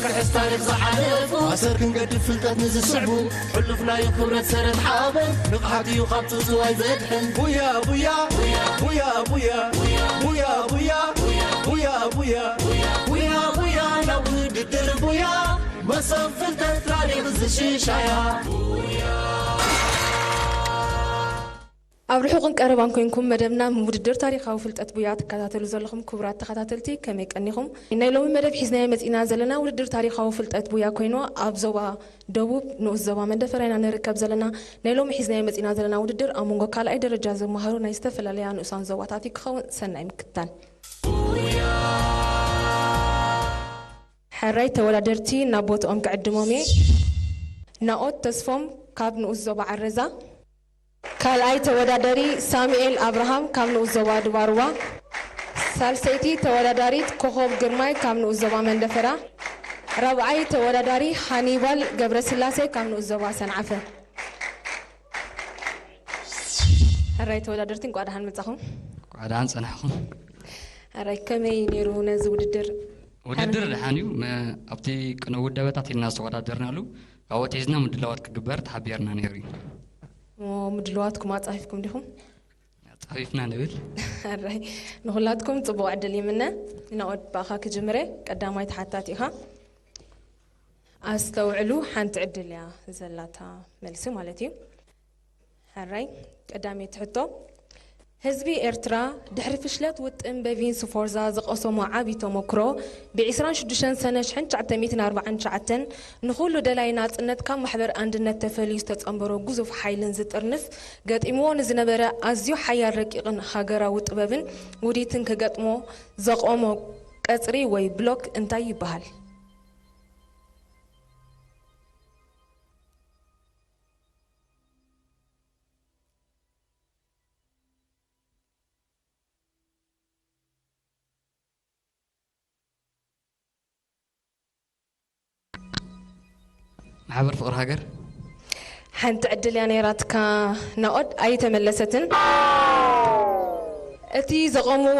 ክሕስ ታሪኽ ዝሓለፉ ኣሰር ክንገድፍ ፍልጠት ንዝስዕቡ ሕሉፍ ናዩ ክብረት ሰረት ሓበን ንቕሓት እዩ ካብ ጽውጽዋይ ዘድሕን ቡያ ቡያ ቡያ ቡያ ቡያ ቡያ ቡያ ቡያ ቡያ ቡያ ናብ ውድድር ቡያ መሶብ ፍልጠት ታሪኽ ዝሽሻያ ኣብ ርሑቕን ቀረባን ኮንኩም መደብና ውድድር ታሪኻዊ ፍልጠት ቡያ ትከታተሉ ዘለኹም ክቡራት ተኸታተልቲ ከመይ ቀኒኹም? ናይ ሎሚ መደብ ሒዝናዮ መጺና ዘለና ውድድር ታሪኻዊ ፍልጠት ቡያ ኮይኑ ኣብ ዞባ ደቡብ ንኡስ ዞባ መንደፈራ ኢና ንርከብ ዘለና። ናይ ሎሚ ሒዝናዮ መጺና ዘለና ውድድር ኣብ መንጎ ካልኣይ ደረጃ ዝመሃሩ ናይ ዝተፈላለያ ንኡሳን ዞባታት እዩ ክኸውን። ሰናይ ምክትታል። ሕራይ ተወዳደርቲ ናብ ቦትኦም ክዕድሞም እየ። ናኦት ተስፎም ካብ ንኡስ ዞባ ዓረዛ፣ ካልኣይ ተወዳደሪ ሳሙኤል ኣብርሃም ካብ ንኡስ ዞባ ድባርዋ፣ ሳልሰይቲ ተወዳዳሪት ኮኾብ ግርማይ ካብ ንኡስ ዞባ መንደፈራ፣ ራብዓይ ተወዳዳሪ ሃኒባል ገብረስላሴ ካብ ንኡስ ዞባ ሰንዓፈ። ሕራይ ተወዳደርቲ እንቋዕ ደሓን መጻኹም። እንቋዕ ደሓን ጸናሕኩም። ሕራይ ከመይ ነይሩ ነዚ ውድድር? ውድድር ደሓን እዩ። መ- ኣብቲ ቅነ ውደበታት ኢልና ዝተወዳደርናሉ ካብኡ ኣትሒዝና ምድላዋት ክግበር ተሓቢርና ነይሩ እዩ። እሞ ምድላዋትኩም ኣጻፊፍኩም ዲኹም? ኣጻፊፍና ንብል። ሕራይ ንኹላትኩም ጽቡቕ ዕድል ይምነ። ናኦድ ብኣኻ ክጅምረ ቀዳማይ ተሓታቲ ኢኻ። ኣስተውዕሉ ሓንቲ ዕድል እያ ዘላታ መልሲ ማለት እዩ። ሕራይ ቀዳመይቲ ሕቶ ህዝቢ ኤርትራ ድሕሪ ፍሽለት ውጥን በቪን ስፎርዛ ዝቐሰሞ ዓቢ ተመክሮ ብ ዕስራን ሽዱሽተን ሰነ ሽሕን ትሽዓተ ሚእትን ኣርባዓን ትሽዓተን ንኹሉ ደላይ ናጽነት ካብ ማሕበር ኣንድነት ተፈልዩ ዝተጸንበሮ ግዙፍ ሓይልን ዝጥርንፍ ገጢምዎ ንዝነበረ ኣዝዩ ሓያል ረቂቕን ሃገራዊ ጥበብን ውዲትን ክገጥሞ ዘቖሞ ቀጽሪ ወይ ብሎክ እንታይ ይበሃል? ማሕበር ፍቕሪ ሃገር። ሓንቲ ዕድል እያ ነይራትካ ናኦድ ኣይተመለሰትን። እቲ ዘቐምዎ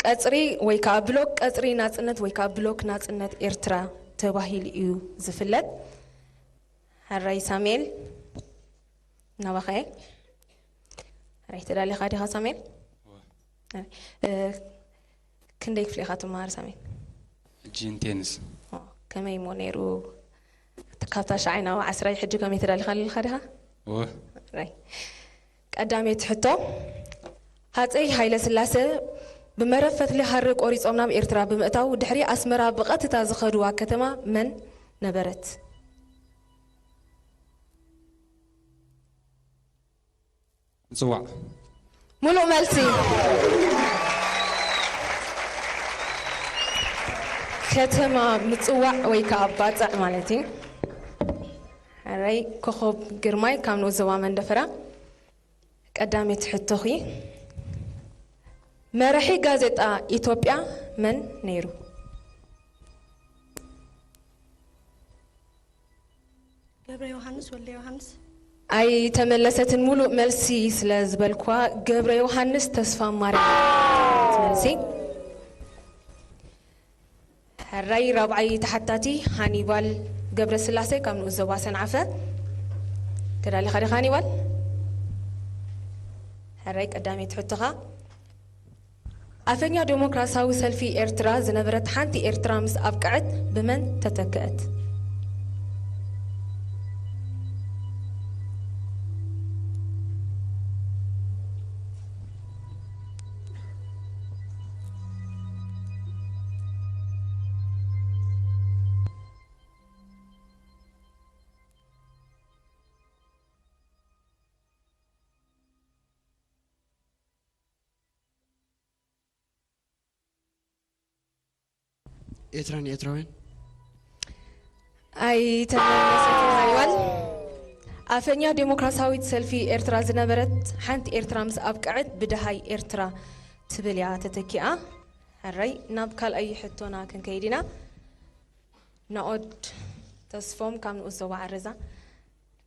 ቀጽሪ ወይ ከዓ ብሎክ ቀጽሪ ናጽነት ወይ ከዓ ብሎክ ናጽነት ኤርትራ ተባሂሉ እዩ ዝፍለጥ። ሕራይ ሳሙኤል ናባኸ እየ። ሕራይ ተዳሊኻ ዲኻ ሳሙኤል? እ፣ ክንደይ ክፍሊ ኢኻ ትመሃር ሳሙኤል? ሕጂ ንቴንስ። ኦ፣ ከመይ እሞ ነይሩ? ካብታ ሻዓይ ናብ ዓስራይ ሕጂ ከመይ ተዳሊኻ ኣለኻ ዲኻ? እወ። ሕራይ። ቀዳመይቲ ሕቶ፣ ሃጸይ ሃይለስላሰ ብመረብ ፈትሊ ሃሪ ቆሪጾም ናብ ኤርትራ ብምእታው ድሕሪ ኣስመራ ብቐጥታ ዝኸድዋ ከተማ መን ነበረት? ምጽዋዕ። ሙሉእ መልሲ። ከተማ ምጽዋዕ ወይ ከዓ ባጽዕ ማለት እዩ። ሕራይ ኮኾብ ግርማይ ካብ ንኡስ ዞባ መንደፈራ። ቀዳመይቲ ሕቶኺ፣ መራሒ ጋዜጣ ኢትዮጵያ መን ነይሩ? ገብረ ዮሃንስ ወልደ ዮሃንስ። ኣይተመለሰትን። ሙሉእ መልሲ ስለ ዝበልኳ ገብረ ዮሃንስ ተስፋ ማርያም። መልሲ። ሕራይ ራብዓይ ተሓታቲ ሃኒባል ገብረስላሴ ካብ ንኡስ ዞባ ሰንዓፈ። ተዳሊኻ ዲኻ ሃኒባል? ሕራይ ቀዳመይቲ ሕቶኻ። ኣፈኛ ዴሞክራሲያዊ ሰልፊ ኤርትራ ዝነበረት ሓንቲ ኤርትራ ምስ ኣብቅዐት ብመን ተተክአት? ኤርትራን ኤርትራውያን። ኣይተመለሰትን ሃኒባል። ኣፈኛ ዴሞክራሲያዊት ሰልፊ ኤርትራ ዝነበረት ሓንቲ ኤርትራ ምስ ኣብቅዐት ብደሃይ ኤርትራ ትብል እያ ተተኪኣ። ሕራይ ናብ ካልኣይ ሕቶና ክንከይድ ኢና። ናኦድ ተስፎም ካብ ንኡስ ዞባ ዓረዛ።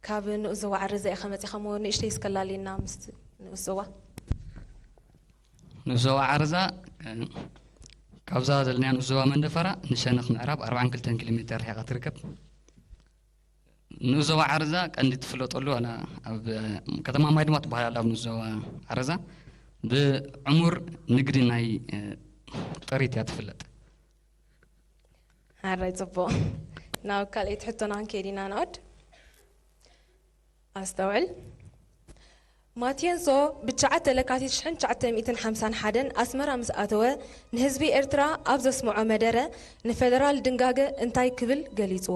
ካብ ንኡስ ዞባ ዓረዛ ኢኻ መጺኻ እሞ ንእሽተይ እስከ ላልየና ምስ ንኡስ ዞባ። ንኡስ ዞባ ዓረዛ፣ እ፣ ካብዛ ዘለናያ ንኡስ ዞባ መንደፈራ ንሸነኽ ምዕራብ ኣርባዓን ክልተን ኪሎ ሜተር ርሒቓ ትርከብ። ንኡስ ዞባ ዓረዛ ቀንዲ ትፍለጠሉ ዋላ ኣብ ከተማ ማይ ድማ ትበሃል ኣላ። ኣብ ንኡስ ዞባ ዓረዛ ብዕሙር ንግዲ ናይ፣ እ፣ ጥሪት እያ ትፍለጥ። ሓራይ ጽቡቕ። ናብ ካልኣይቲ ሕቶና ክንከይድ ኢና ንኣድ። ኣስተውዕል። ማትየንሶ ብትሽዓተ ለካቲት ሽሕን ትሽዓተ ሚእትን ሓምሳን ሓደን ኣስመራ ምስ ኣተወ፣ ንህዝቢ ኤርትራ ኣብ ዘስምዖ መደረ፣ ንፌደራል ድንጋገ እንታይ ክብል ገሊጽዎ?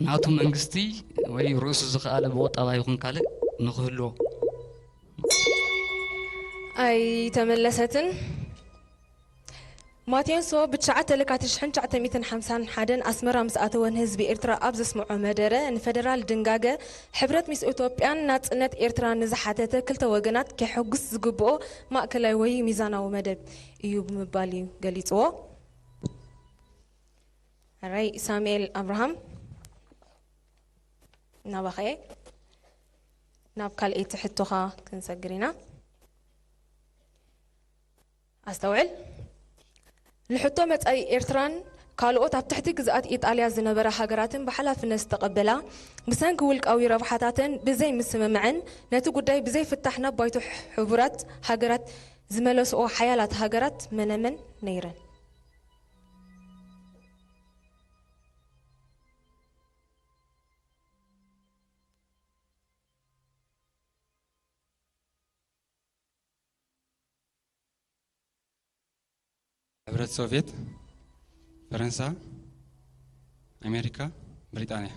ናቱ መንግስቲ ወይ ርእሱ ዝኸኣለ ብቁጠባ ይኹን ካልእ ንኽህልዎ። ኣይተመለሰትን። ማቴንሶ ብትሽዓተ ለካቲት ሽሕን ትሽዓተ ሚእትን ሓምሳን ሓደን ኣስመራ ምስ ኣተወ፣ ንህዝቢ ኤርትራ ኣብ ዘስምዖ መደረ፣ ንፈደራል ድንጋገ ሕብረት ምስ ኢትዮጵያን ናጽነት ኤርትራ ንዝሓተተ ክልተ ወገናት ከሐጉስ ዝግብኦ ማእከላይ ወይ ሚዛናዊ መደብ እዩ ብምባል እዩ ገሊጽዎ። ሕራይ ሳሙኤል ኣብርሃም፣ ናባኸ ናብ ካልኣይቲ ሕቶኻ ክንሰግር ኢና። ኣስተውዕል። ንሕቶ መጻኢ ኤርትራን ካልኦት ኣብ ትሕቲ ግዝኣት ኢጣልያ ዝነበራ ሃገራትን ብሓላፍነት ዝተቐበላ፣ ብሰንኪ ውልቃዊ ረብሓታተን ብዘይ ምስምምዐን ነቲ ጉዳይ ብዘይ ፍታሕ ናብ ባይቶ ሕቡራት ሃገራት ዝመለስኦ ሓያላት ሃገራት መነመን ነይረን? ሕብረት ሶቭየት፣ ፈረንሳ፣ ኣሜሪካ፣ ብሪጣንያ።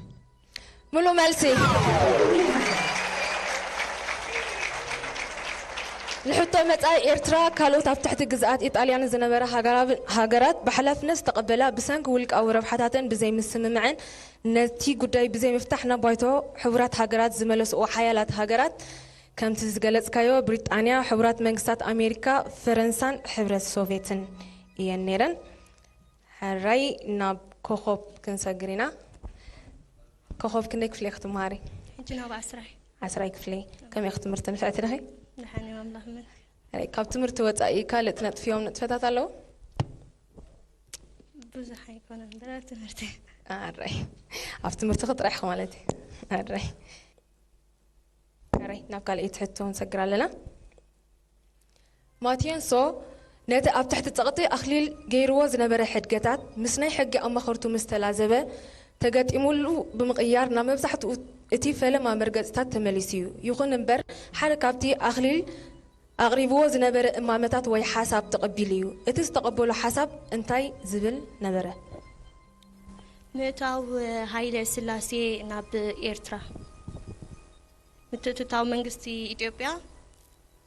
ሙሉ መልሲ። ንሕቶ መጻኢ ኤርትራ ካልኦት ኣብ ትሕቲ ግዝኣት ኢጣልያን ዝነበራ ሃገራብ- ሃገራት ብሓላፍነት ዝተቐበላ ብሰንኪ ውልቃዊ ረብሓታተን ብዘይምስምምዐን ነቲ ጉዳይ ብዘይምፍታሕ ናብ ባይቶ ሕቡራት ሃገራት ዝመለስኦ ሓያላት ሃገራት ከምቲ ዝገለጽካዮ ብሪጣንያ፣ ሕቡራት መንግስታት ኣሜሪካ፣ ፈረንሳን ሕብረት ሶቭየትን እየን ነይረን። ሕራይ ናብ ኮኾብ ክንሰግር ኢና። ኮኾብ ክንደይ ክፍሊ ኢኺ ትመሃሪ? ሕጂ ናብ ዓስራይ። ዓስራይ ክፍሊ። ከመይ ኢኺ ትምህርቲ ንፍዕቲ ዲኺ? ደሓን እየ ኣምላኽ ይመስገን። ሕራይ ካብ ትምህርቲ ወጻኢ ካልእ ትነጥፍዮም ንጥፈታት ኣለዉ? ብዙሕ ኣይኮነን እምበር ኣብ ትምህርቲ። ኣራይ ኣብ ትምህርትኺ ጥራሕ ኢኺ ማለት እዩ። ኣራይ ኣራይ ናብ ካልኣይቲ ሕቶ ክንሰግር ኣለና። ማቲየንሶ ነቲ ኣብ ትሕቲ ጸቕጢ ኣኽሊል ገይርዎ ዝነበረ ሕድገታት ምስ ናይ ሕጊ ኣማኸርቱ ምስ ተላዘበ፣ ተገጢሙሉ ብምቕያር ናብ መብዛሕትኡ እቲ ፈለማ መርገጺታት ተመሊሱ እዩ። ይኹን እምበር ሓደ ካብቲ ኣኽሊል ኣቕሪብዎ ዝነበረ እማመታት ወይ ሓሳብ ተቐቢሉ እዩ። እቲ ዝተቐበሎ ሓሳብ እንታይ ዝብል ነበረ? ምእታው ሃይለ ስላሴ ናብ ኤርትራ፣ ምትእትታው መንግስቲ ኢትዮጵያ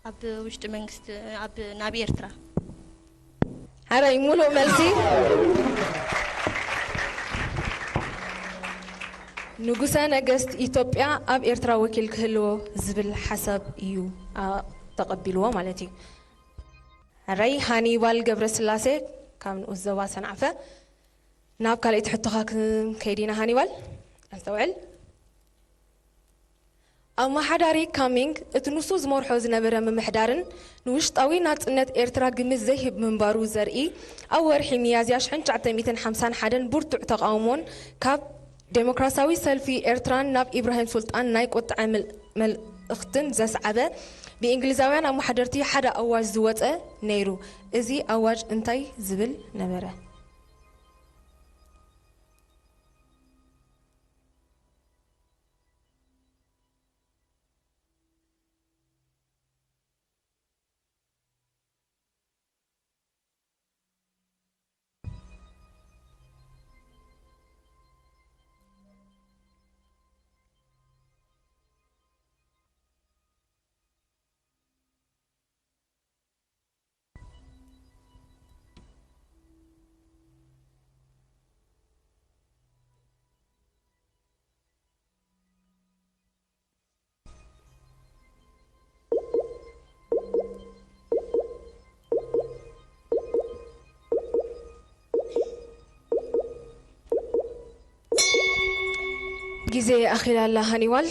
ኣብ ውሽጢ መንግስቲ ኣብ ናብ ኤርትራ። ሕራይ ሙሉእ መልሲ። ንጉሰ ነገስት ኢትዮጵያ ኣብ ኤርትራ ወኪል ክህልዎ ዝብል ሓሳብ እዩ ተቐቢልዎ ማለት እዩ። ሕራይ ሃኒባል ገብረስላሴ ካብ ንኡስ ዞባ ሰንዓፈ። ናብ ካልኣይቲ ሕቶኻ ክንከይድ ኢና ሃኒባል። ኣስተውዕል። ኣመሓዳሪ ካሚንግ እቲ ንሱ ዝመርሖ ዝነበረ ምምሕዳርን ንውሽጣዊ ናጽነት ኤርትራ ግምት ዘይህብ ምንባሩ ዘርኢ ኣብ ወርሒ ሚያዝያ ሽሕን ትሽዓተ ሚእትን ሓምሳን ሓደን ብርቱዕ ተቓውሞን ካብ ዴሞክራሲያዊ ሰልፊ ኤርትራን ናብ ኢብራሂም ሱልጣን ናይ ቁጥዐ መልእኽትን ዘስዓበ ብእንግሊዛውያን ኣመሓደርቲ ሓደ ኣዋጅ ዝወጸ ነይሩ። እዚ ኣዋጅ እንታይ ዝብል ነበረ? ግዜ ኣኺላ ኣላ ሃኒዋል።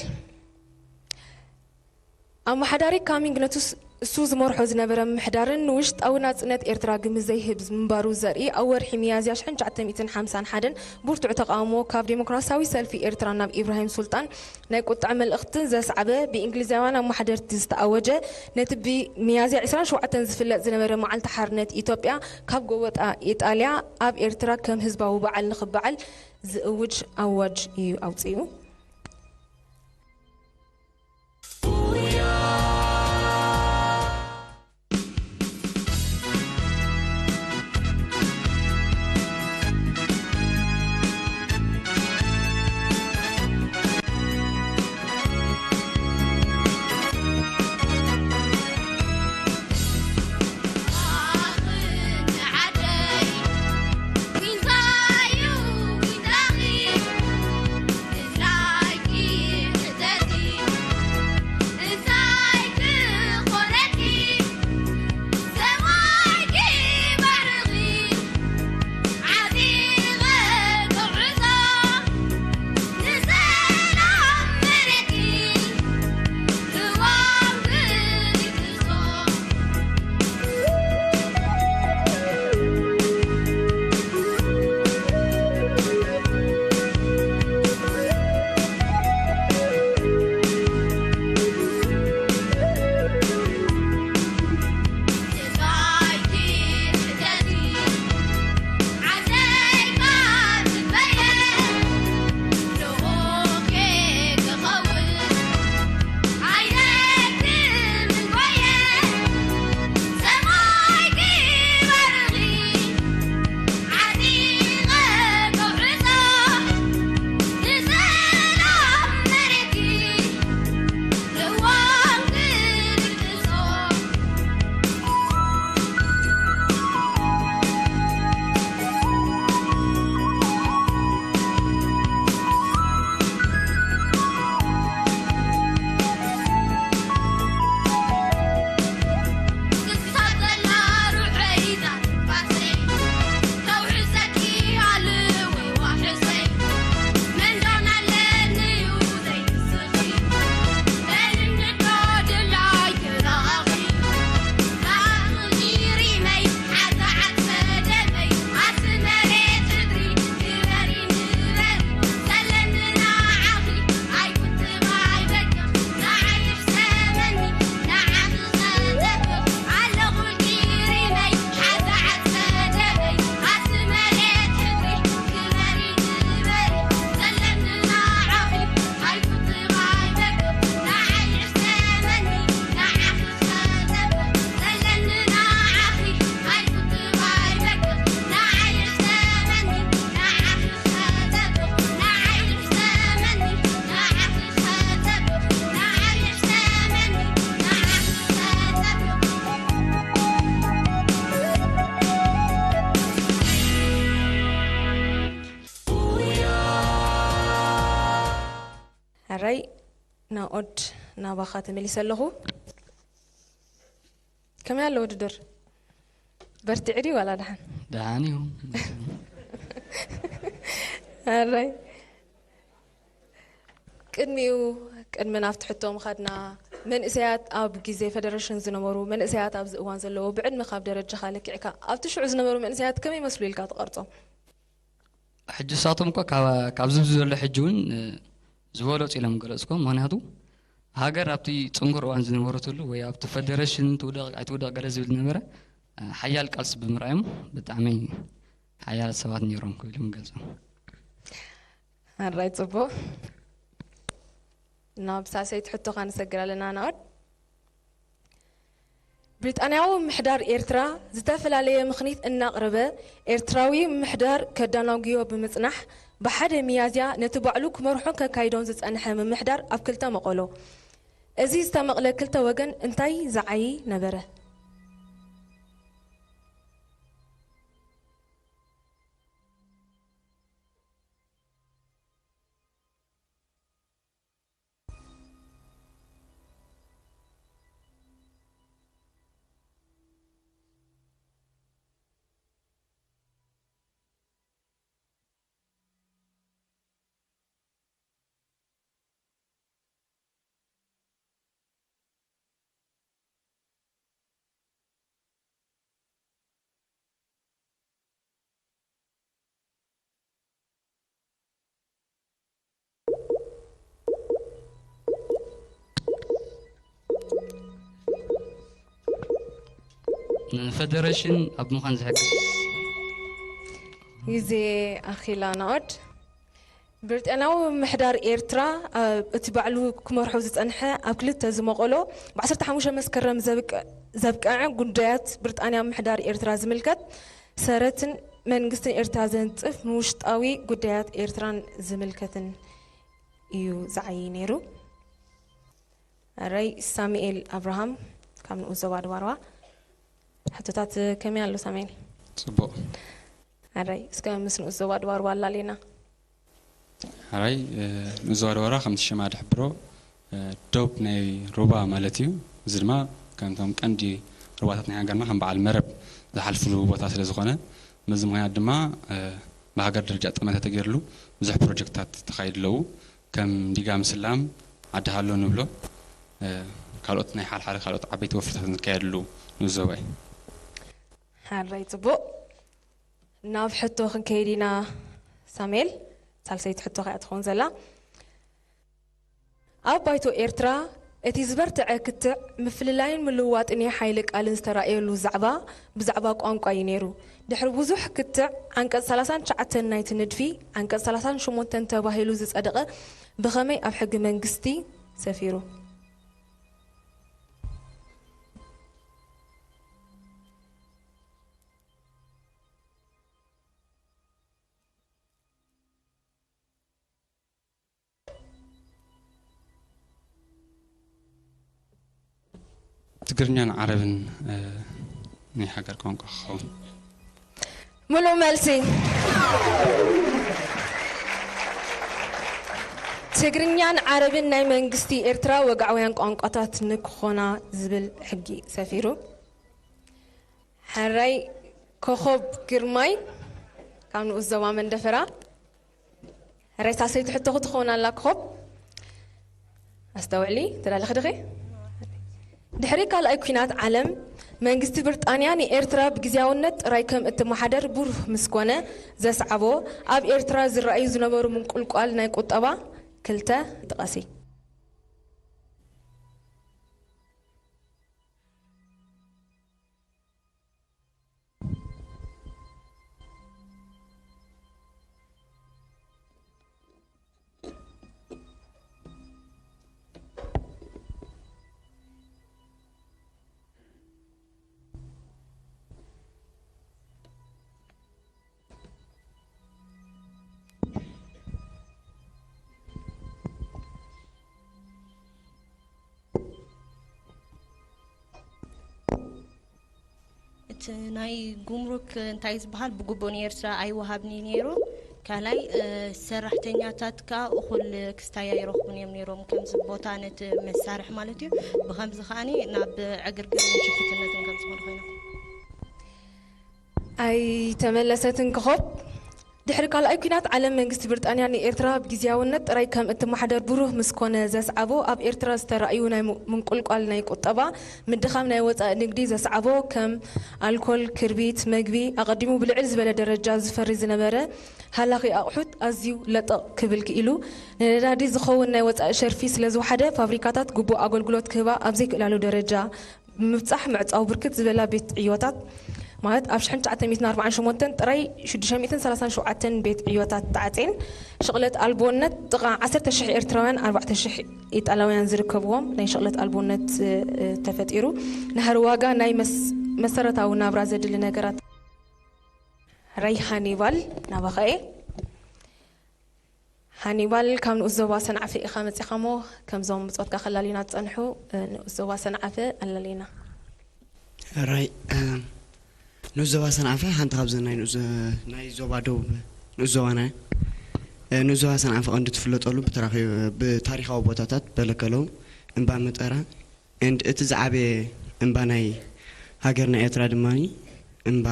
ኣመሓዳሪ ካሚንግ ነቲ ስ-፣ እሱ ዝመርሖ ዝነበረ ምምሕዳርን ንውሽጣዊ ናጽነት ኤርትራ ግምት ዘይህብ ምንባሩ ዘርኢ፣ ኣብ ወርሒ ሚያዝያ ሽሕን ትሽዓተ ሚእትን ሓምሳን ሓደን ብርቱዕ ተቓውሞ ካብ ዴሞክራሲያዊ ሰልፊ ኤርትራ ናብ ኢብራሂም ሱልጣን ናይ ቁጥዐ መልእኽትን ዘስዓበ፣ ብእንግሊዛውያን ኣመሓደርቲ ዝተኣወጀ፣ ነቲ ብሚያዝያ ዕስራን ሸውዓተን ዝፍለጥ ዝነበረ መዓልቲ ሓርነት ኢትዮጵያ ካብ ጎቦጣ ኢጣልያ ኣብ ኤርትራ ከም ህዝባዊ በዓል ንኽበዓል ዝእውጅ ኣዋጅ እዩ ኣውጺኡ። ሕራይ ናኦድ፣ ናባኻ ተመሊሰ ኣለኹ። ከመይ ኣሎ ውድድር? በርቲዑ ድዩ ዋላ ደሓን? ደሓን እዩ። ሕራይ። ቅድሚኡ፣ ቅድሚ ናብቲ ሕቶ ምኻድና፣ መንእሰያት ኣብ ግዜ ፈደረሽን ዝነበሩ፣ መንእሰያት ኣብዚ እዋን ዘለዉ፣ ብዕድመ ካብ ደረጃኻ ለኪዕካ፣ ኣብቲ ሽዑ ዝነበሩ መንእሰያት ከመይ ይመስሉ ኢልካ ትቐርጾም? ሕጂ ንሳቶም እኳ ካብ፣ ካብዚ ዘሎ ሕጂ እውን፣ እ፣ ዝበለጹ ኢሎም ገለጽኩም። ምኽንያቱ ሃገር ኣብቲ ጽንኩር እዋን ዝነበረትሉ ወይ ኣብቲ ፈደረሽን ትውደቕ ኣይትውደቕ ገለ ዝብል ዝነበረ፣ እ፣ ሓያል ቃልሲ ብምርኣዮም ብጣዕሚ ሓያላት ሰባት ነይሮም ክብል እዮም ገልጾም። ኣራይ ጽቡቕ። ናብ ሳልሰይቲ ሕቶኻ ንሰግር ኣለና ናኦድ። ብሪጣንያዊ ምምሕዳር ኤርትራ ዝተፈላለየ ምኽኒት እናቕረበ ኤርትራዊ ምምሕዳር ከዳናጉዮ ብምጽናሕ ብሓደ ሚያዝያ ነቲ ባዕሉ ክመርሖን ከካይዶን ዝጸንሐ ምምሕዳር ኣብ ክልተ መቐሎ። እዚ ዝተመቕለ ክልተ ወገን እንታይ ዝዓዪ ነበረ? ንፈደረሽን ኣብ ምዃን ዝሕግዝ። ግዜ ኣኺላ ናኦድ። ብሪጣንያዊ ምሕዳር ኤርትራ ኣብ እቲ ባዕሉ ክመርሖ ዝጸንሐ ኣብ ክልተ ዝመቐሎ ብ15 መስከረም ዘብቀ- ዘብቀዐ ጉዳያት ብሪጣንያ ምሕዳር ኤርትራ ዝምልከት ሰረትን መንግስትን ኤርትራ ዘንጽፍ ንውሽጣዊ ጉዳያት ኤርትራን ዝምልከትን እዩ ዝዓይ ነይሩ። ኣረይ ሳሙኤል ኣብርሃም ካብ ንኡስ ዞባ ድባርዋ ሕቶታት ከመይ ኣሎ ሳሙኤል? ጽቡቕ። ኣረይ እስከ ምስ ንኡስ ዞባ ድባርዋ ኣላሌና። ሕራይ ንኡስ ዞባ ድባርዋ ከምቲ ሽማ ድሕብሮ ዶብ ናይ ሩባ ማለት እዩ። እዚ ድማ ከምቶም ቀንዲ ሩባታት ናይ ሃገርና ከም በዓል መረብ ዝሓልፍሉ ቦታ ስለ ዝኾነ፣ በዚ ምክንያት ድማ ብሃገር ደረጃ ጠመተ ተገይርሉ ብዙሕ ፕሮጀክትታት ተኻይዱ ኣለዉ። ከም ዲጋ ምስላም፣ ዓዲ ሃሎ ንብሎ፣ ካልኦት ናይ ሓልሓለ ካልኦት ዓበይቲ ወፍርታት ዝካየድሉ ንኡስ ዞባ እዩ። ሓራይ ጽቡቕ። ናብ ሕቶ ክንከይድ ኢና ሳሙኤል። ሳልሰይቲ ሕቶ ከያ ትኸውን ዘላ። ኣብ ባይቶ ኤርትራ እቲ ዝበርትዐ ክትዕ ምፍልላይን ምልውዋጥን ናይ ሓይሊ ቃልን ዝተራእየሉ ዛዕባ ብዛዕባ ቋንቋ እዩ ነይሩ። ድሕሪ ብዙሕ ክትዕ ዓንቀጽ ሰላሳን ትሽዓተን ናይቲ ንድፊ ዓንቀጽ ሰላሳን ሸሞንተን ተባሂሉ ዝጸደቐ ብኸመይ ኣብ ሕጊ መንግስቲ ሰፊሩ? ትግርኛን ዓረብን ናይ ሃገር ቋንቋ ክኸውን። ሙሉእ መልሲ። ትግርኛን ዓረብን ናይ መንግስቲ ኤርትራ ወግዓውያን ቋንቋታት ንክኾና ዝብል ሕጊ ሰፊሩ። ሕራይ ኮኾብ ግርማይ ካብ ንኡስ ዞባ መንደፈራ። ሕራይ ሳልሰይቲ ሕቶ ክትኸውን ኣላ ኮኾብ። ኣስተውዕሊ፣ ተዳለኺ ድኺ? ድሕሪ ካልኣይ ኲናት ዓለም መንግስቲ ብሪጣንያ ንኤርትራ ብግዝያውነት ጥራይ ከም እትመሓደር ብሩህ ምስ ኮነ ዘስዓቦ ኣብ ኤርትራ ዝረኣዩ ዝነበሩ ምንቁልቋል ናይ ቁጠባ ክልተ ጥቐሲ። እቲ ናይ ጉምሩክ እንታይ ዝበሃል ብግቡእ ንኤርትራ ኣይወሃብን እዩ ነይሩ። ካልኣይ ሰራሕተኛታት ከኣ እኹል ክስታይ ኣይረኽቡን እዮም ነይሮም። ከምዚ ቦታ ነቲ መሳርሒ ማለት እዩ። ብኸምዚ ከኣ ናብ ዕግርግርን ሽፍትነትን ከም ዝኾኑ ኮይኖም። ኣይተመለሰትን ኮኾብ። ድሕሪ ካልኣይ ኲናት ዓለም መንግስቲ ብሪጣንያ ንኤርትራ ብግዝያውነት ጥራይ ከም እትመሓደር ብሩህ ምስ ኮነ ዘስዓቦ ኣብ ኤርትራ ዝተራእዩ ናይ ምንቁልቋል ናይ ቁጠባ፣ ምድኻም ናይ ወጻኢ ንግዲ ዘስዓቦ ከም ኣልኮል፣ ክርቢት፣ መግቢ ኣቐዲሙ ብልዕል ዝበለ ደረጃ ዝፈሪ ዝነበረ ሃላኺ ኣቑሑት ኣዝዩ ለጠቕ ክብል ክኢሉ፣ ንነዳዲ ዝኸውን ናይ ወጻኢ ሸርፊ ስለ ዝወሓደ ፋብሪካታት ግቡእ ኣገልግሎት ክህባ ኣብ ዘይክእላሉ ደረጃ ብምብጻሕ ምዕጻው ብርክት ዝበላ ቤት ዕዮታት ማለት ኣብ ሽሕን ትሽዓተ ሚእትን ኣርባዓን ሸሞንተን ጥራይ ሽዱሽተ ሚእትን ሰላሳን ሸውዓተን ቤት ዕዮታት ተዓጽየን ሽቕለት ኣልቦነት ጥቓ ዓሰርተ ሽሕ ኤርትራውያን ኣርባዕተ ሽሕ ኢጣልያውያን ዝርከብዎም ናይ ሽቕለት ኣልቦነት ተፈጢሩ ናህሪ ዋጋ ናይ መሰረታዊ ናብራ ዘድሊ ነገራት ራይ ሃኒባል ናባኸ እየ ሃኒባል ካብ ንኡስ ዞባ ሰንዓፈ ኢኻ መጺኻ እሞ ከምዞም ብጾትካ ከላልዩና ዝጸንሑ ንኡስ ዞባ ሰንዓፈ ኣላልየና። ሕራይ ንኡስ ዞባ ሰንዓፈ ሓንቲ ካብዘን ናይ ንኡስ ናይ ዞባ ደቡብ ንኡስ ዞባና እያ። ንኡስ ዞባ ሰንዓፈ ቀንዲ ትፍለጠሉ ብታሪኻዊ ቦታታት በለከለው እምባ መጠራ and እቲ ዝዓበየ እምባ ናይ ሃገርና ኤርትራ ድማ እምባ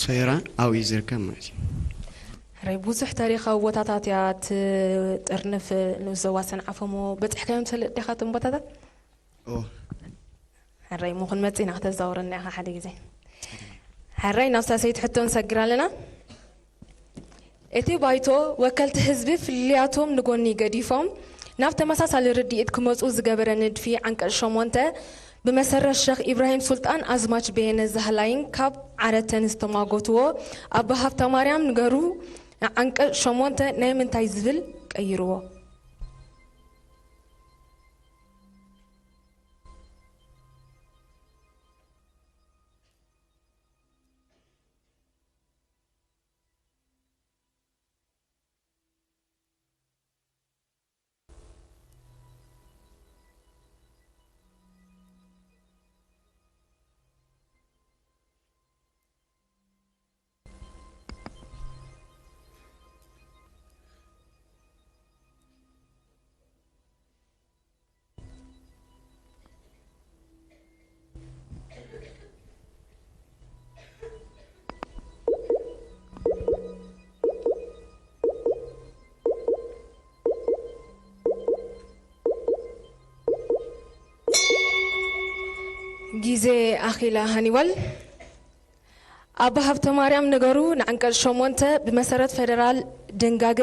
ሶይራ ኣብኡ እዩ ዝርከብ ማለት እዩ። ሕራይ ብዙሕ ታሪኻዊ ቦታታት እያ ትጥርንፍ ንኡስ ዞባ ሰንዓፈ እሞ በጺሕካዮም ትፈልጥ ዲኻ እቶም ቦታታት? ኦ ሕራይ እሞ ክንመጽእ ኢና ከተዛውረና ኢኻ ሓደ ግዜ። ሕራይ ናብ ሳልሰይቲ ሕቶ ንሰግር ኣለና። እቲ ባይቶ ወከልቲ ህዝቢ ፍልልያቶም ንጎኒ ገዲፎም ናብ ተመሳሳሊ ርድኢት ክመጹ ዝገበረ ንድፊ ዓንቀጽ ሸሞንተ ብመሰረት ሸኽ ኢብራሂም ሱልጣን ኣዝማች በየነ ዛህላይን ካብ ዓረተን ዝተማጎትዎ ኣባ ሃብተማርያም ንገሩ ዓንቀጽ ሸሞንተ ናይ ምንታይ ዝብል ቀይርዎ። ግዜ ኣኺላ ሃኒባል። ኣባ ሃብተማርያም ነገሩ ንዓንቀጽ ሸሞንተ ብመሰረት ፈደራል ድንጋገ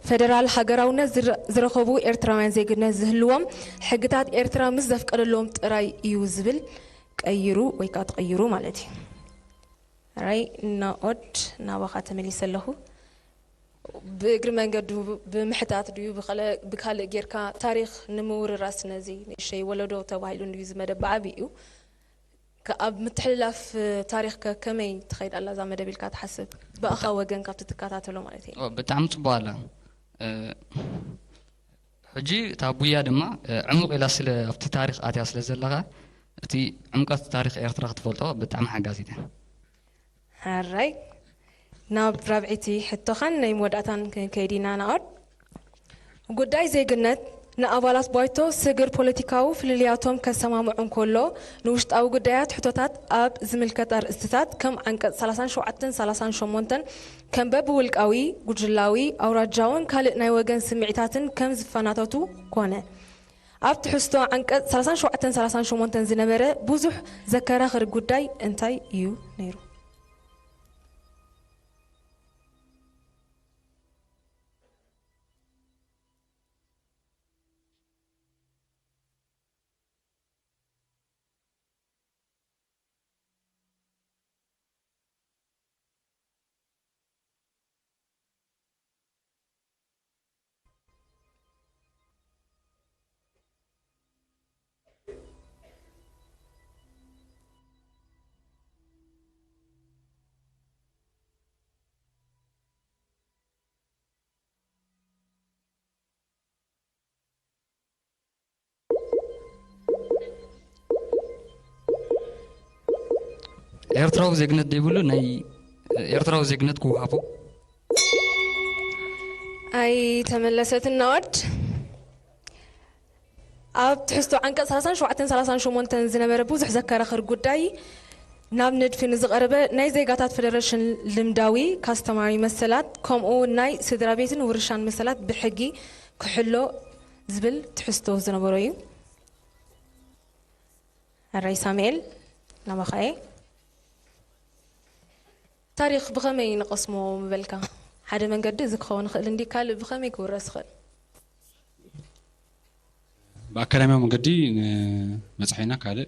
ፈደራል ሃገራውነት ዝረ- ዝረኸቡ ኤርትራውያን ዜግነት ዝህልዎም ሕግታት ኤርትራ ምስ ዘፍቀደሎም ጥራይ እዩ ዝብል ቀይሩ ወይ ከዓ ትቕይሩ ማለት እዩ። ራይ ናኦድ ናባኻ ተመሊሰ ኣለኹ። ብእግሪ መንገዱ ብምሕታት ድዩ ብኸለ- ብካልእ ጌርካ ታሪኽ ንምውርራስ ነዚ ንእሸይ ወለዶ ተባሂሉ እንድዩ ዝመደብ ብዓብይኡ ከ- ኣብ ምትሕልላፍ ታሪኽ ከ ከመይ ትኸይድ ኣላ እዛ መደብ ኢልካ ትሓስብ? ብኣኻ ወገን ካብቲ ትከታተሎ ማለት እዩ። ኦ፣ ብጣዕሚ ጽቡቕ ኣላ። እ፣ ሕጂ እታ ቡያ ድማ፣ እ፣ ዕሙቕ ኢላ ስለ ኣብቲ ታሪኽ ኣትያ ስለ ዘለኻ፣ እቲ ዕምቀት ታሪኽ ኤርትራ ክትፈልጦ ብጣዕሚ ሓጋዚት እያ። ሕራይ ናብ ራብዒቲ ሕቶኻን ናይ መወዳእታን ክንከይድ ኢና። ናኦድ፣ ጉዳይ ዜግነት ንኣባላት ባይቶ ስግር ፖለቲካዊ ፍልልያቶም ከሰማምዑ እንከሎ፣ ንውሽጣዊ ጉዳያት ሕቶታት ኣብ ዝምልከት ኣርእስትታት ከም ዓንቀጽ ሰላሳን ሸውዓተን ሰላሳን ሸሞንተን ከም በብውልቃዊ፣ ጉጅላዊ፣ ኣውራጃውን ካልእ ናይ ወገን ስምዒታትን ከም ዝፈናተቱ ኮነ። ኣብ ትሕዝቶ ዓንቀጽ ሰላሳን ሸውዓተን ሰላሳን ሸሞንተን ዝነበረ ብዙሕ ዘከራኽር ጉዳይ እንታይ እዩ ነይሩ? ኤርትራዊ ዜግነት ዘይብሉ ናይ ኤርትራዊ ዜግነት ክወሃቦ። ኣይ ተመለሰትን ናኦድ። ኣብ ትሕዝቶ ዓንቀጽ ሰላሳን ሸውዓተን ሰላሳን ሸሞንተን ዝነበረ ብዙሕ ዘከራኽር ጉዳይ ናብ ንድፊ ንዝቐረበ ናይ ዜጋታት ፈደረሽን ልምዳዊ ካስተማሪ መሰላት ከምኡ ናይ ስድራ ቤትን ውርሻን መሰላት ብሕጊ ክሕሎ ዝብል ትሕዝቶ ዝነበሮ እዩ። ሕራይ ሳሙኤል ናባኻ እየ። ታሪኽ ብኸመይ ንቐስሞ ምበልካ? ሓደ መንገዲ እዚ ክኸውን ይኽእል እንዲ ካልእ ብኸመይ ክውረስ ይኽእል? ብኣካዳሚያዊ መንገዲ ንበፅሐ ኢና። ካልእ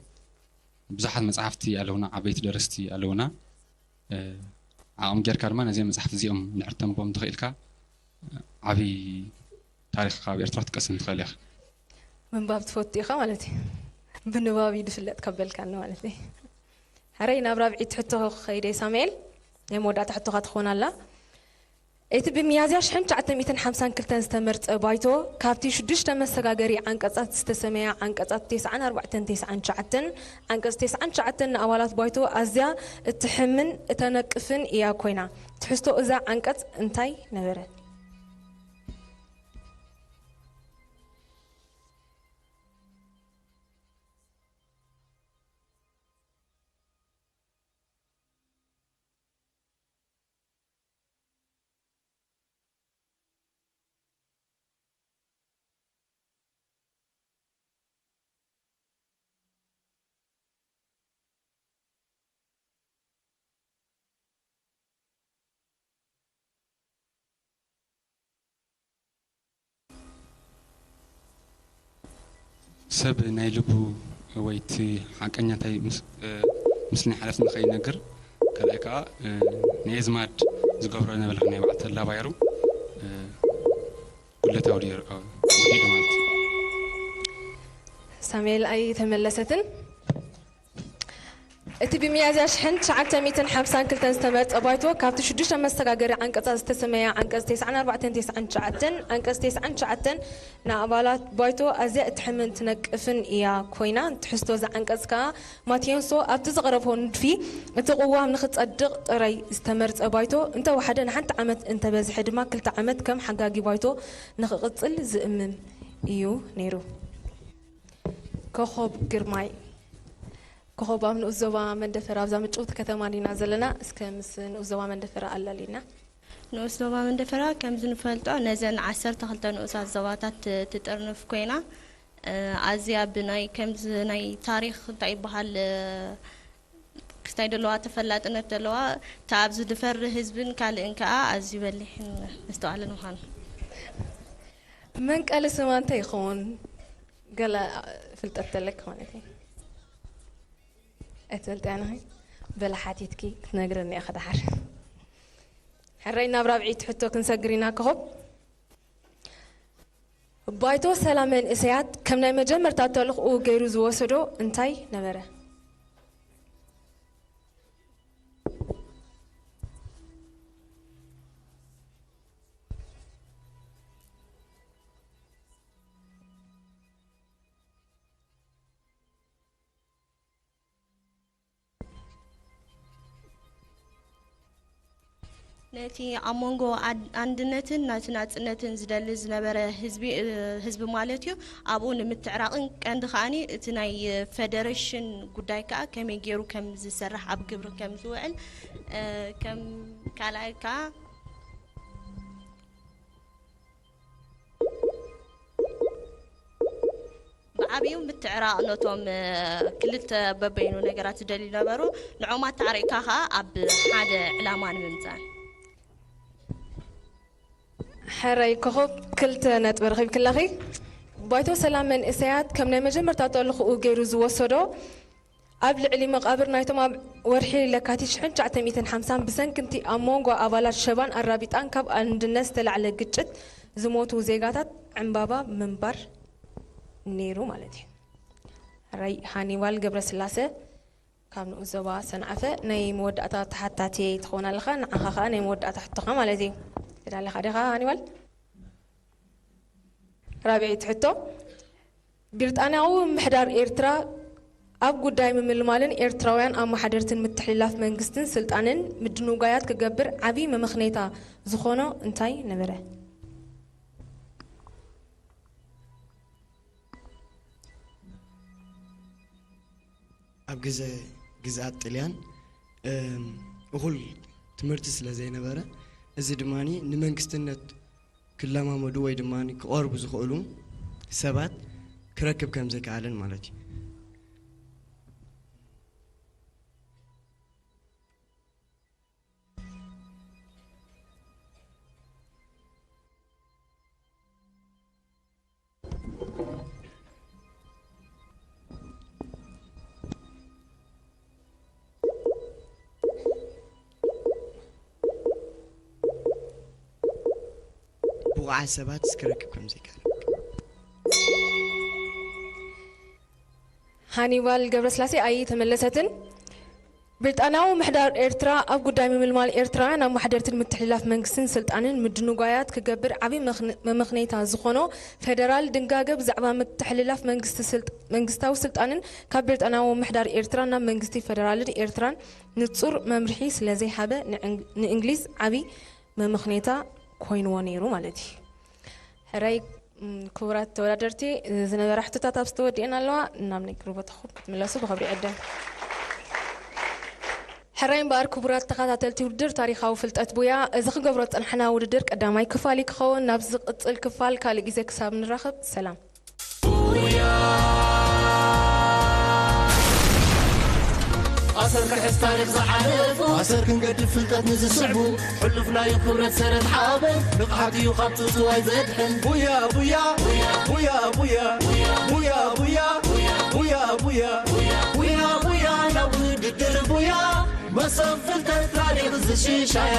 ብዙሓት መፅሓፍቲ ኣለውና፣ ዓበይቲ ደረስቲ ኣለውና። ዓቕሚ ጌርካ ድማ ነዚኦም መፅሓፍቲ እዚኦም እንድሕር ተንብቦም እንተኽኢልካ ዓብዪ ታሪኽ ካብ ኤርትራ ክትቀስም ትኽእል ኢኻ። ምንባብ ትፈቱ ኢኻ ማለት እዩ። ብንባብ እዩ ዝፍለጥ ከበልካኒ ማለት እዩ። ሕራይ ናብ ራብዒት ሕቶ ክኸይደ ሳሙኤል ናይ መወዳእታ ሕቶኻ ትኾን ኣላ። እቲ ብሚያዝያ ሽሕን ትሽዓተ ሚእትን ሓምሳን ክልተን ዝተመርጸ ባይቶ ካብቲ ሽዱሽተ መሰጋገሪ ዓንቀጻት ዝተሰመያ ዓንቀጻት ተስዓን ኣርባዕተን ተስዓን ትሽዓተን ዓንቀጽ ተስዓን ትሽዓተን ንኣባላት ባይቶ ኣዝያ እትሕምን እተነቅፍን እያ ኮይና። ትሕዝቶ እዛ ዓንቀጽ እንታይ ነበረ? ሰብ ናይ ልቡ ወይ እቲ ሓቀኛ እንታይ ምስ- እ፣ ምስ ናይ ሓለፍቲ ንኸይነግር፣ ካልኣይ ከዓ እ፣ ናይ ኣዝማድ ዝገብሮ ነበልካ ናይ በዓል ተድላ ባይሩ እ፣ ጉለታዊ ድዩ ወዲዱ ማለት እዩ። ሳሙኤል ኣይተመለሰትን። እቲ ብሚያዝያ ሽሕን ትሽዓተ ሚእትን ሓምሳን ክልተን ዝተመርጸ ባይቶ ካብቲ ሽዱሽተ መሰጋገሪ ዓንቀጻት ዝተሰመየ ዓንቀጽ ተስዓን ኣርባዕተን ተስዓን ትሽዓተን ዓንቀጽ ተስዓን ትሽዓተን ንኣባላት ባይቶ ኣዝያ እትሕምን ትነቅፍን እያ ኮይና ትሕዝቶ እዛ ዓንቀጽ ከኣ ማቴንሶ ኣብቲ ዘቕረቦ ንድፊ እቲ ቅዋም ንኽጸድቕ ጥራይ ዝተመርጸ ባይቶ እንተወሓደ ንሓንቲ ዓመት እንተበዝሐ ድማ ክልተ ዓመት ከም ሓጋጊ ባይቶ ንኽቕጽል ዝእምም እዩ ነይሩ። ኮኾብ ግርማይ ኮኾብ ኣብ ንኡስ ዞባ መንደፈራ ኣብዛ ምጭውቲ ከተማ ዲና ዘለና። እስከ ምስ ንኡስ ዞባ መንደፈራ ኣላሊና። ንኡስ ዞባ መንደፈራ ከምዚ ንፈልጦ ነዘን ዓሰርተ ክልተ ንኡሳት ዞባታት ትጥርንፍ ኮይና ኣዝያ ብናይ ከምዚ ናይ ታሪኽ እንታይ ይበሃል ክስታይ ዘለዋ ተፈላጥነት ዘለዋ እታ ኣብዚ ዝፈሪ ህዝብን ካልእን ከዓ ኣዝዩ በሊሕን መስተዋዕልን ምዃኑ። መንቀሊ ስማ እንታይ ይኸውን? ገለ ፍልጠት ተለክ ማለት እዩ። ኣይትፈልጥያ ነኺ? በለ ሓቲትኪ ክትነግረኒ ኢኻ ደሓር። ሕራይ ናብ ራብዒት ሕቶ ክንሰግር ኢና። ከኾብ ባይቶ ሰላም መንእሰያት ከም ናይ መጀመርታ ተልእኽኡ ገይሩ ዝወሰዶ እንታይ ነበረ? ነቲ ኣብ መንጎ ኣንድነትን ናቲ ናጽነትን ዝደሊ ዝነበረ ህዝቢ ማለት እዩ ኣብኡ ንምትዕራቕን ቀንዲ ከኣኒ እቲ ናይ ፈደረሽን ጉዳይ ከኣ ከመይ ገይሩ ከም ዝሰርሕ ኣብ ግብሪ ከም ዝውዕል ከም ካልኣይ ከኣ ብዓብዩ ምትዕራቕ ነቶም ክልተ በበይኑ ነገራት ዝደልዩ ነበሩ። ንዖም ኣተዓሪቕካ ከኣ ኣብ ሓደ ዕላማ ንምምፃእ። ሕራይ ኮኾብ ክልተ ነጥቢ ረኺብክላኺ። ባይቶ ሰላም መንእሰያት ከም ናይ መጀመርታ ተልእኽኡ ገይሩ ዝወሰዶ ኣብ ልዕሊ መቓብር ናይቶም ኣብ ወርሒ ለካቲት ሽሕን ትሽዓተ ሚእትን ሓምሳን ብሰንኪ እቲ ኣብ መንጎ ኣባላት ሸባን ኣራቢጣን ካብ ኣንድነት ዝተላዕለ ግጭት ዝሞቱ ዜጋታት ዕምባባ ምንባር ነይሩ ማለት እዩ። ራይ ሃኒባል ገብረስላሰ ካብ ንኡስ ዞባ ሰንዓፈ ናይ መወዳእታ ተሓታቲ ትኸውን ኣለኻ። ንዓኻ ከዓ ናይ መወዳእታ ሕቶኻ ማለት እዩ። ተዳሊኻ ዲኻ ሃኒባል? ራብዐይቲ ሕቶ፣ ብሪጣንያዊ ምምሕዳር ኤርትራ ኣብ ጉዳይ ምምልማልን ኤርትራውያን ኣመሓደርትን ምትሕልላፍ መንግስትን ስልጣንን ምድንጓያት ክገብር ዓብዪ መመኽነይታ ዝኾኖ እንታይ ነበረ? ኣብ ግዘ ግዝኣት ጥልያን እኹል ትምህርቲ ስለ ዘይነበረ፣ እዚ ድማ ንመንግስትነት ክለማመዱ ወይ ድማ ክቐርቡ ዝኽእሉ ሰባት ክረክብ ከም ዘይከኣለን ማለት እዩ። ብቑዓት ሰባት ክረክብ ከም ዘይከኣል። ሃኒባል ገብረስላሴ ኣይተመለሰትን። ብሪጣንያዊ ምሕዳር ኤርትራ ኣብ ጉዳይ ምምልማል ኤርትራውያን ኣማሓደርትን ምትሕልላፍ መንግስትን ስልጣንን ምድንጓያት ክገብር ዓብዪ መመኽነይታ ዝኾኖ ፌደራል ድንጋገ ብዛዕባ ምትሕልላፍ መንግስታዊ ስልጣንን ካብ ብሪጣንያዊ ምሕዳር ኤርትራ ናብ መንግስቲ ፌደራልን ኤርትራን ንጹር መምርሒ ስለዘይሃበ ንእንግሊዝ ዓብዪ መመኽነይታ ኮይንዎ ነይሩ ማለት እዩ። ሕራይ ክቡራት ተወዳደርቲ ዝነበራ ሕቶታት ኣብ ዝተወዲአን ኣለዋ። ናብ ናይ ቅርቦታኹም ክትምለሱ ብኸብሪ ይዕደም። ሕራይ እምበኣር ክቡራት ተኸታተልቲ ውድድር ታሪኻዊ ፍልጠት ቡያ፣ እዚ ክገብሮ ዝጸናሕና ውድድር ቀዳማይ ክፋል እዩ ክኸውን። ናብ ዝቕጽል ክፋል ካልእ ግዜ ክሳብ ንራኸብ ሰላም። ኣሰር ክሕዝ ታሪኽ ዝሓለፉ ኣሰር ክንገድፍ ፍልጠት ንዝስዕቡ ሕሉፍ ናይ ክብረት ሰረት ሓበን ንቕሓት እዩ ካብ ጽውጽዋይ ዘድሕን ቡያ ቡያ ቡያ ቡያ ቡያ ቡያ ቡያ ቡያ ቡያ ቡያ ቡያ ናብ ውድድር ቡያ መሰብ ፍልጠት ታሪኽ ዝሽሻያ።